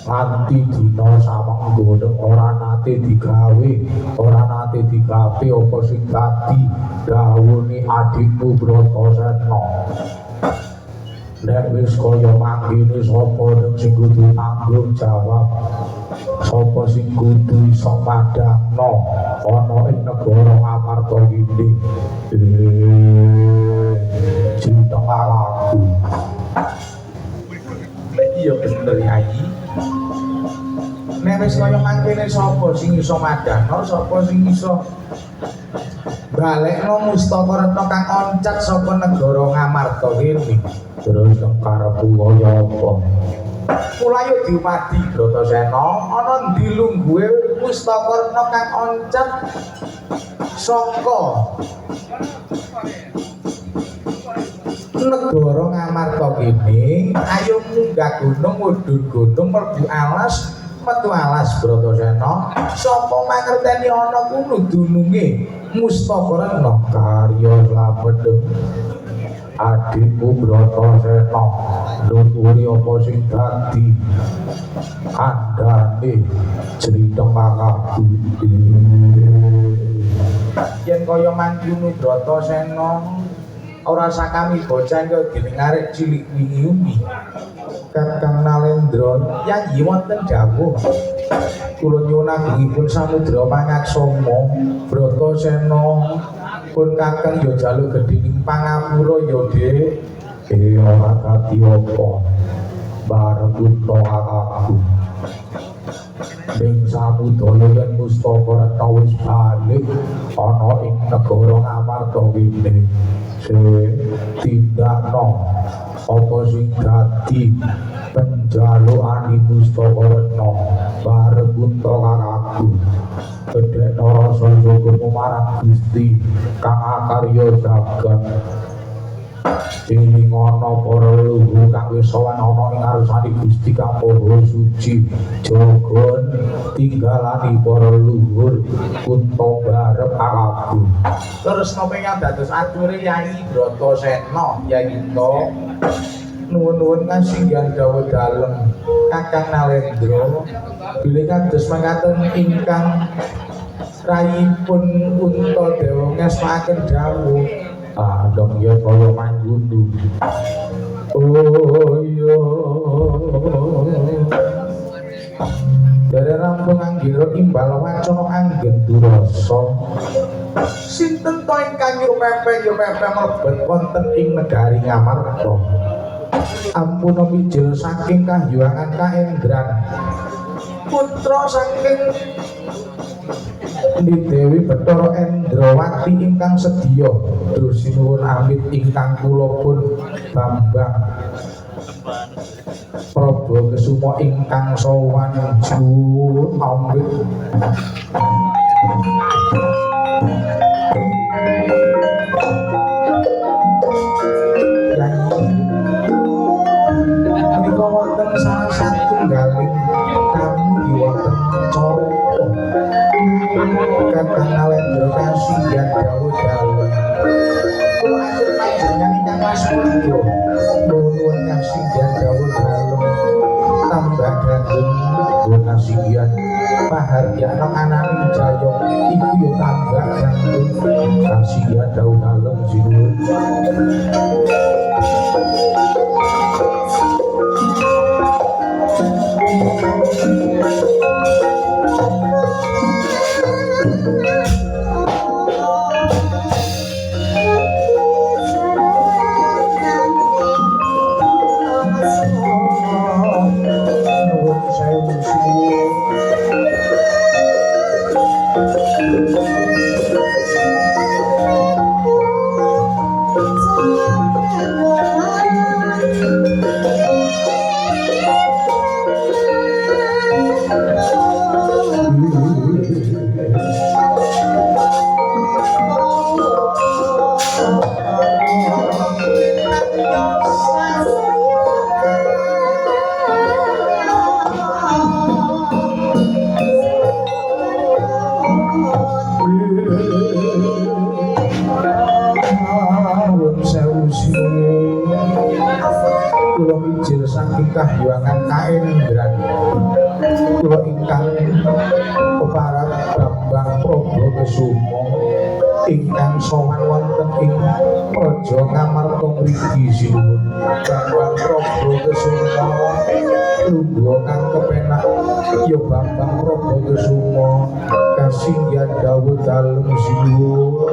Nganti dina samanggono ora nate digawe, ora nate digawe apa sing dadi dawuhne adikmu Bratasena. Nek wis kaya mangkene sapa sing kudu tanggung jawab? Sapa sing kudu iso madangno ana ing negara Ngamarta kene? Cinta aku. Iya bener Yai. Nek wis kaya mangkene sapa sing iso madangno, sapa sing iso balekno mustaka retna kang oncat saka negara Ngamarta kene? Terus karepku kaya apa? Mula yo diupadi Bratasena, ana endi lungguhe mustaka retna kang oncat saka negara Ngamarta kene? Ayo munggah gunung, mudhun gunung, mlebu alas, metu alas Bratasena. Sapa mangerteni ana kuno dununge mustaka retna? Karya slamet adikku Bratasena nuturi apa sing dadi kandhane crita kakakku. Yen kaya mangkono Bratasena, ora sakami bocah kaya dening arek cilik wingi umi. Kakang Nalendra, Yayi wonten dawuh. Kula nyuwun agungipun samudra pangaksama Bratasena pun kakang ya jaluk gedhening pangapura ya, Dik. Ora dadi apa bareng unta kakakku. Ning samudaya yen mustaka retna wis balik ana ing negara Ngamarta kene, sing tindakno apa sing dadi penjalukane mustaka retna bareng unta kakakku. Gedhekno rasa syukurmu marang Gusti kang akarya jagat. Eling ana para leluhur kang wis sowan ana ing ngarsane Gusti kang Maha Suci. Jaga tinggalane para leluhur kunta barep kakakku. Terus napa ingkang dados ature Yai Bratasena, Yai Kunta? Nuwun-nuwun kasinggihan dawuh dalem Kakang Nalendra, bilih kados mekaten ingkang rayipun Puntadewa ngesmakaken dawuh. Ah, dong ya kaya manggundu. Oh iya. Dari rampung anggiro imbal wacana anggen durasa. Sinten to ingkang nyupepe nyupepe mlebet wonten ing negari Ngamarta? Ampun mijil saking kahyuangan kaendran. Putra saking Dewi Bathara Endrawati ingkang sedya sinuwun amit ingkang kula pun Bambang Prabu Kesuma ingkang sowan juwun amit. Yai menika wonten salah satunggaling tamu di wonten Coropo. Kakang Nalendra kasinggihan dawuh dalem. Kula atur panjenengan ingkang waspada. Nuwun kasinggihan dawuh dalem. Tambah gandeng nuwun kasinggihan. Pahargyana ananing jaya iku ya tambah gandeng kasinggihan dawuh dalem sinuwun. Nuwun sewu sinuwun. saking Kahyangan Kaendran. Kula ingkang peparab Bambang Prabu Kesuma ingkang sowan wonten ing Praja Ngamarta mriki sinuwun. Bambang Prabu Kesuma lungguh kang kepenak ya Bambang Prabu Kesuma kasinggihan dawuh dalem sinuwun.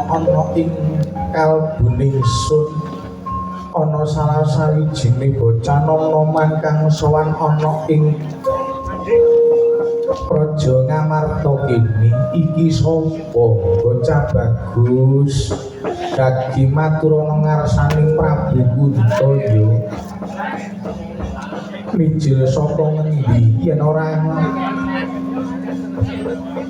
Ana ing kalbuning sun ana salah sawijine bocah nom-noman kang sowan ana ing Praja Ngamarta kene. Iki sapa bocah bagus dadi matur ana ngarsaning Prabu Kunta ya mijil saka ngendi yen ora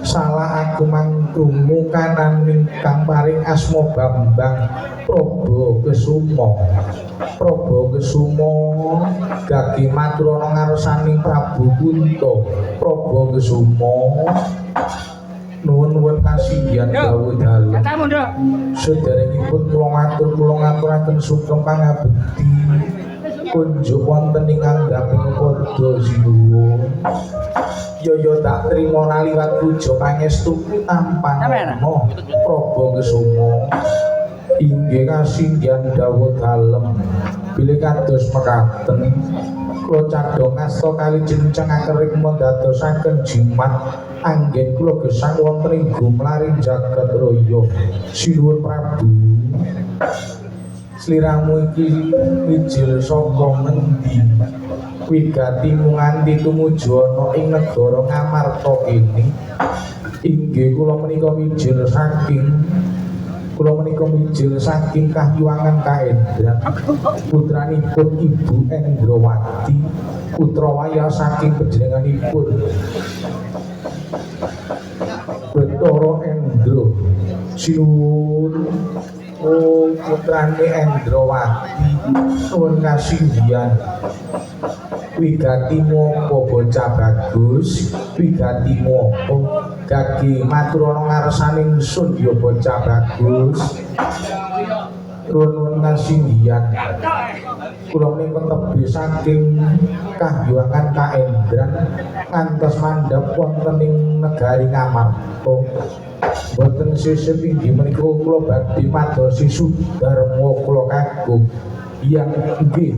salah aku mangkrungu kananing kang paring asma Bambang Prabu Kesuma. Prabu Kesuma gage matur ana ngarsaning Prabu Kunta. Prabu Kesuma nuwun-nuwun kasinggihan dawuh dalem. Sederengipun kula matur kula ngaturaken sugeng pangabekti kunjuk wonten ing andhaping padha sinuwun. Ya ya tak trima naliwat puja pangestuku tampanana Prabu Kesuma. Inggih kasinggihan dawuh dalem bilih kados mekaten kula cadhong asta kali jenceng akerik mendadosaken jimat anggen kula gesang wonten ing gumlaring jagat raya. Sinuwun Prabu, sliramu iki mijil saka ngendi? Wigatimu nganti tumuju ana ing negara Ngamarta kene. Inggih kula menika mijil saking Kahyangan Kaendran putranipun Ibu Endrawati putra wayah saking panjenenganipun Bathara Endra. Sinuwun. Oh putrane Endrawati nuwun kasinggihan. Wigatimu apa bocah bagus? Wigatimu apa? Gage matur ana ngarsaning sun ya bocah bagus. Nuwun kasinggihan. Kula menika tebih saking Kahyangan Kaendran ngantos mandhap wonten ing negari Ngamarta. Boten sisip inggih menika kula badhe madosi Sudarma kula kagum. Yang nggih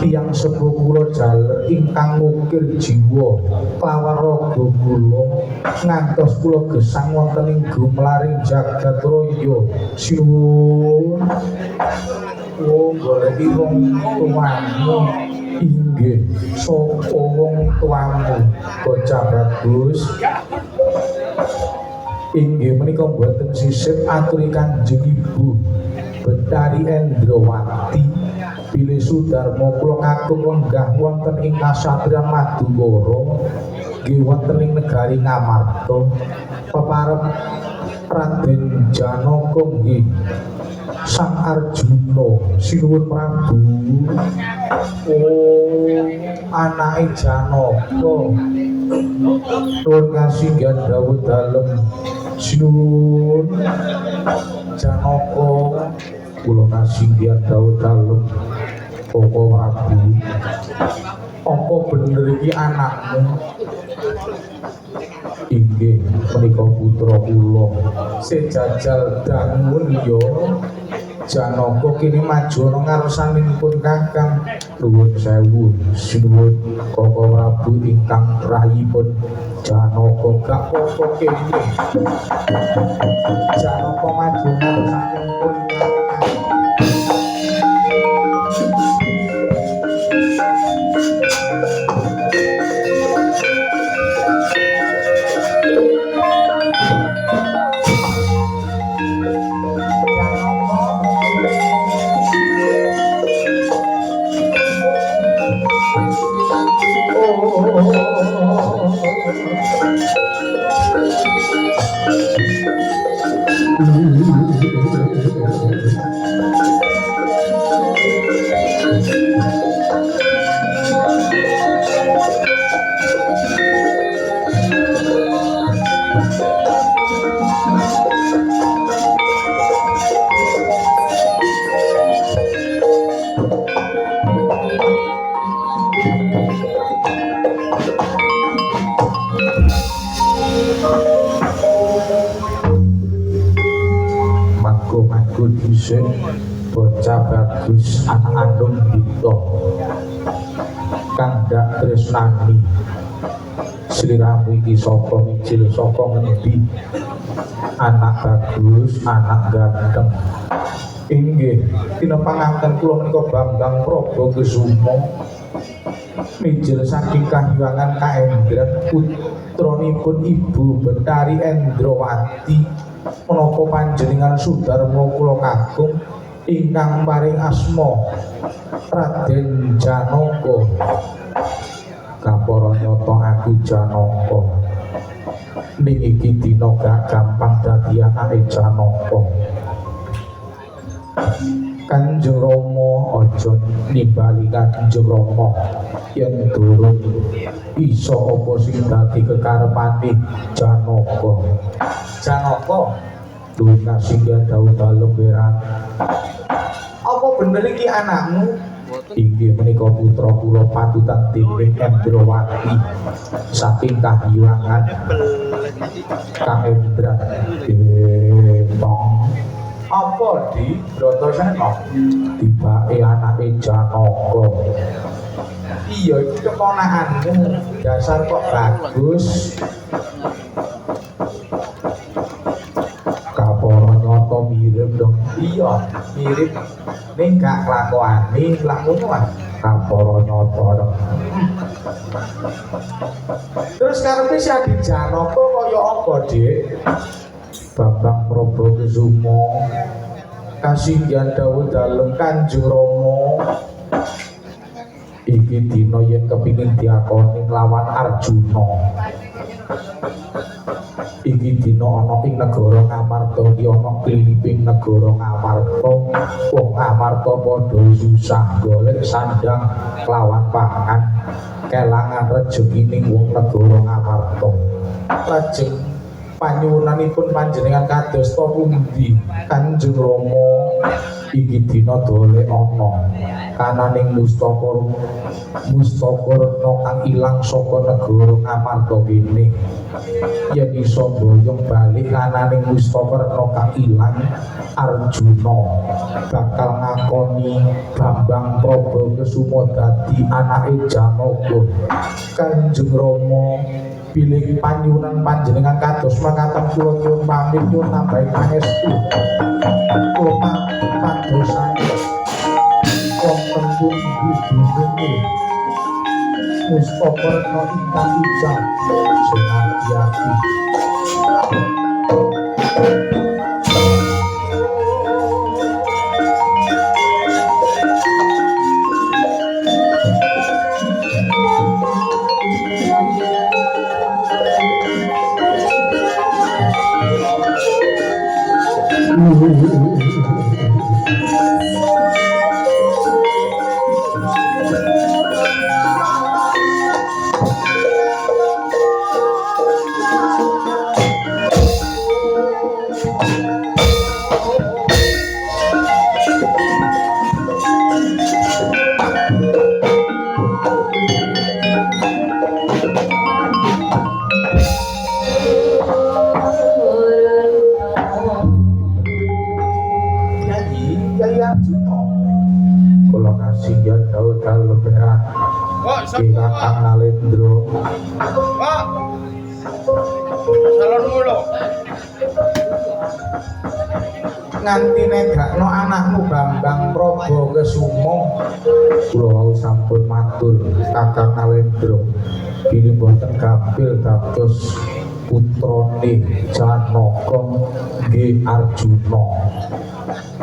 tiyang sepuh kula jaler ingkang ngukir jiwa kelawan raga kula ngantos kula gesang wonten ing gumlaring jagat raya. Sinuwun. Oh goleki wong tuamu. Inggih sapa wong tuamu bocah bagus? Inggih menika mboten sisip aturi Kanjeng Ibu Betari Endrawati bilih Sudarma kula kakung lenggah wonten ing kasatriyan Madukara nggih wonten ing negari Ngamarta peparep Raden Janaka nggih Sang Arjuna. Sinuwun Prabu. Oh, anake Janaka. Nuwun kasinggihan dawuh dalem. Sinuwun Janaka, kula kasinggihan dawuh dalem Koko Prabu. Apa bener iki anakmu? Inggih, menika putra kula. Sejajal dangun ya. Janaka kene maju ana ngarsanipun Kakang. Nuwun sewu, sinuwun Koko Prabu ingkang rayipun Janaka. Gak apa-apa kene. Janaka maju ngarsanipun Kakang. Mago-mago dhisik bocah bagus anak andung dita kang dak tresnani. Sliramu iki sapa mijil saka ngendi? Anak bagus, anak ganteng. Inggih, tinepangaken kula menika Bambang Prabu Kusuma. Mijil saking Kahyangan Kaendran putranipun Ibu Betari Endrawati. Menapa panjenengan Sudarma kula kagum ingkang paring asma Raden Janaka. Kapara nyata aku Janaka. Ning iki dina gak gampang dadi anake Janaka. Kanjeng Rama aja nimbali Kanjeng Rama yen durung iso apa sing dadi kekarepane Janaka. Janaka duwe kasinggihan dawuh dalem weran. Apa bener iki anakmu? Inggih menika putra kula patutan dening Endrawati saking Kahyangan Kaendran. Tong apa di Bratasena? Tibake anake Janaka. Iya iki keponakanmu, dasar kok bagus. Kapara nyata mirip dong. Iya, mirip. Ning gak kelakone lak ngono ah. Kapara nyata dong. Terus karepe si Adi Janaka kaya apa, Dik? Bambang Prabu Kusuma kasinggihan dawuh dalem Kanjeng Rama. Iki dina yen kepingin diakoni nglawan Arjuna. Iki dina ana ing negara Ngamarta iki ana kliliping negara Ngamarta. Wong Ngamarta padha susah golek sandang lawan pangan, kelangan rejeki ning wong negara Ngamarta. Lajeng panyuwunanipun panjenengan kados ta pundi Kanjeng Rama? Iki dina dole ana kananing mustaka mustaka retna kang ilang saka negara Ngamarta kene. Yen iso mboyong balik kananing mustaka retna kang ilang, Arjuna bakal ngakoni Bambang Prabu Kusuma dadi anake Janaka. Kanjeng Rama bilih panyuwunan panjenengan kados makaten kula nyuwun pamit nyuwun nambahi pangestu. Kula padosane wonten pundi dununge mustaka retna ingkang ical sing ati-ati. Yayi, Yayi Arjuna. Kula kasihan dawuh dalem perak. Kok Ki Kakang Nalendra. Kok salonmu lho. Nganti negakno anakmu Bambang Prabu Kesuma. Kula wau sampun matur Kakang Nalendra. Bilih boten gampil dados putrane Janaka nggih Arjuna.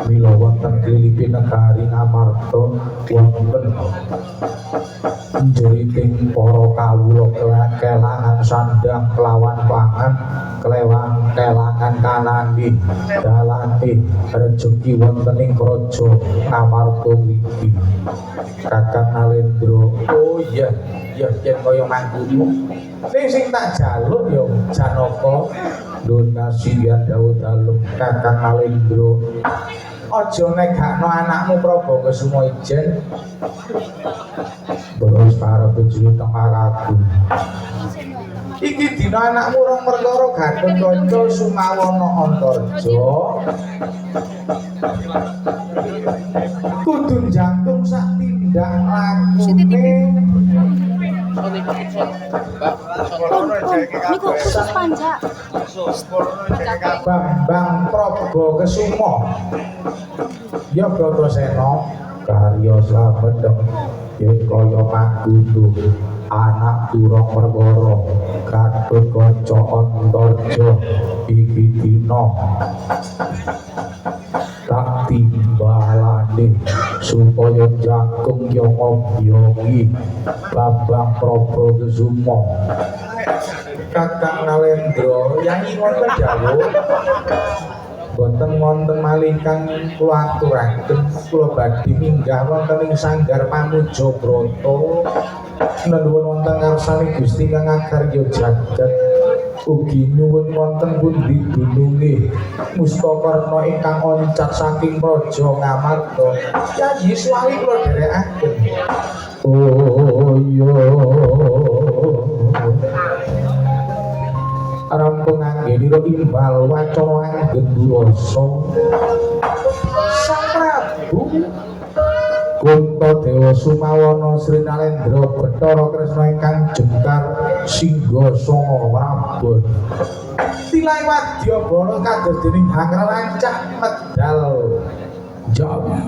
Mila wonten klilipi negari Ngamarta wonten njeriting para kawula kelangan sandang kelawan pangan kelewang kelangan kanani dalane rejeki wonten ing praja Ngamarta mriki. Kakang Nalendra, oh iya iya yen kaya mangkono ning sing tak jaluk ya Janaka. Nuwun kasihan dawuh dalem Kakang Nalendra, aja negakno anakmu Prabu Kesuma ijen. Terus karepe jeneng tengah aku. Iki dina anakmu rong perkara Gatot Kaca Sumawana Antarja. Kudu jangkung sak tindak lakune. Pun, pun, niku khusus panjak. Bambang Prabu Kesuma. Ya Bratasena karya slamet yen kaya mangkudu anak durung perkara Gatot Kaca Antarja iki dina tak timbalane supaya jangkung yo ngobyongi Bambang Prabu Kesuma. Kakang Nalendra, yayi wonten dawuh. Boten wonten malih kang kula aturaken, kula badhe minggah wonten ing sanggar Pamuja Brata. Nuwun wonten ngarsane Gusti kang akarya jagat. Ugi nyuwun wonten pundi dununge Mustakarna ingkang oncat saking praja Ngamarta. Yayi suwali kula dherekaken. Oh iya. Rampung anggenira imbal wacana anggen durasa. Sang Prabu Kuntadewa Sumawana Sri Nalendra Bathara Kresna ingkang jengkar singgasana Prabon. Tilai wadyabala kados dening Hangra lancah medal Jawi.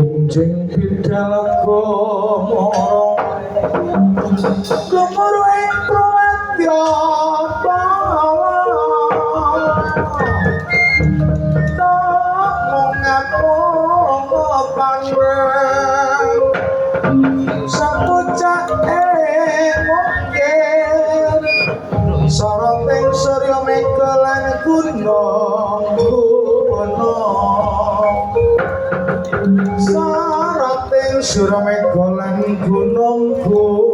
Enjing bidal gomoro gomoro ing prawadya soroting surya mega lan gunung gunung soroting surya mega lan gunung gunung.